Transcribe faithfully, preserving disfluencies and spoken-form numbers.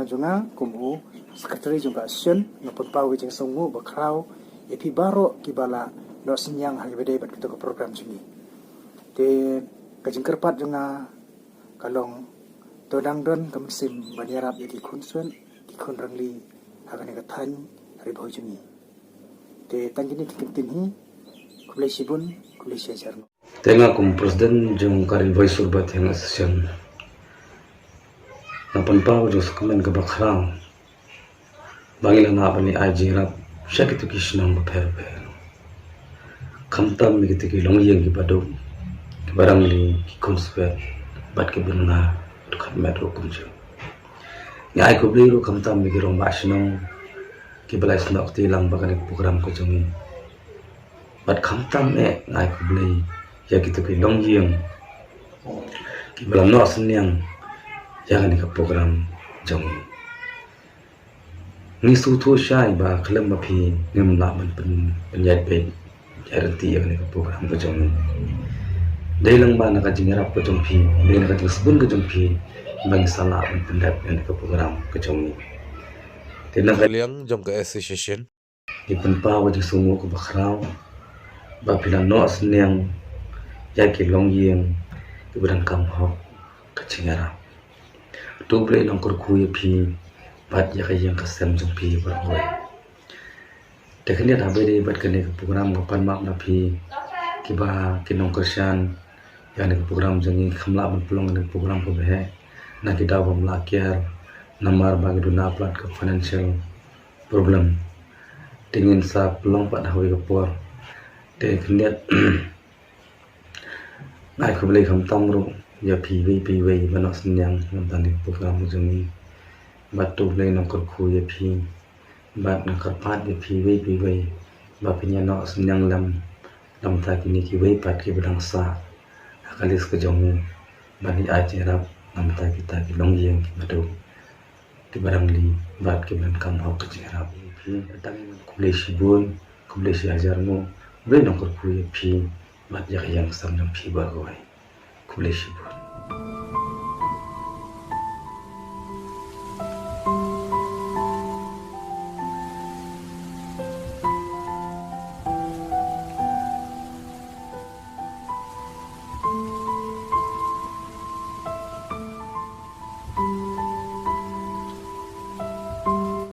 Jong nga kum u secretary jong ka association, nga pynpaw ka jingsngewnguh bakhraw ïa phi baroh kiba la noh synñiang ha kaba dei bad kito ki program jong ngi. Te ka jingkyrpad jong nga ka long, to dang don ka mynsiem ban ïarap ïa ki khunswet, ki khun rangli ha kane ka thaiñ Ri Bhoi jong ngi. Te tang kine ki kyntien hi. Khublei shibun, khublei shihajar nguh. Te nga kum president jong ka Ri Bhoi Sur Bathiang Association, nga pynpaw jingkyrmen kaba khraw ba ngi la lah ban ai jingïarap sha kito ki shnong bapher bapher, khamtam ïa kito ki longïing kiba duk, kiba rangli, ki khunswet bad kiba duna, to khatmet ruh kumjuh. Nga ai khublei ruh khamtam ïa ki rangbah shnong kiba la ïasnoh kti lang bad kane ka program ka jong ngi. Bad khamtam eh nga ai khublei ïa kito ki longïing kiba la noh synñiang ïa kane ka program jong ngi. Ngi sngewthuh shai ba khlem ma phi ngim lah ban pyn, pynïaid beit, ïaid ryntih ïa kane ka program ka jong ngi. Dei lang ba na ka jingïarap ka jong phi, dei na ka jingsbun ka jong phi ba ngi sa lah ban pyndep ïa kane ka program ka jong ngi. Te na ka liang jong ka association, ngi pynpaw ka jingsngewnguh kaba khraw ba phi la noh synñiang ïa ki longïing kiba donkam hok ka jingïarap. To U Blei un nongkyrkhu ïa phi bad ïa ka ïing ka sem jong phi baroh. Te khyndiat haba ïadei bad kane ka program, nga pan map na phi kiba ki nongkyrshan ïa kane ka program jong ngi, kham lah ban pynlong kane ka program kaba heh na ki daw bym lah kiar namar ba ki duna palat ka financial problem. Te ngin sa pynlong pat ha kawei ka por. Te khyndiat nga ai khublei khamtam ruh ïa phi iwei pa iwei ba noh synñiang na bynta kane ka program ka jong ngi. Bad to U Blei un nongkyrkhu ïa phi. Bad nga kyrpad ïa phi iwei pa iwei ba phin ïa noh synñiang lem na bynta kine kiwei pat kiba dang sah ha ka list ka jong ngi ban ïa ai jingïarap na bynta kita ki longïing kiba duk, kiba rangli bad kiba donkam hok ka jingïarap. Phi, tang khublei shibun, khublei shihajar nguh. U Blei un nongkyrkhu ïa phi bad ïa ka ïing ka sem jong phi baroh kawei. Khublei shibun.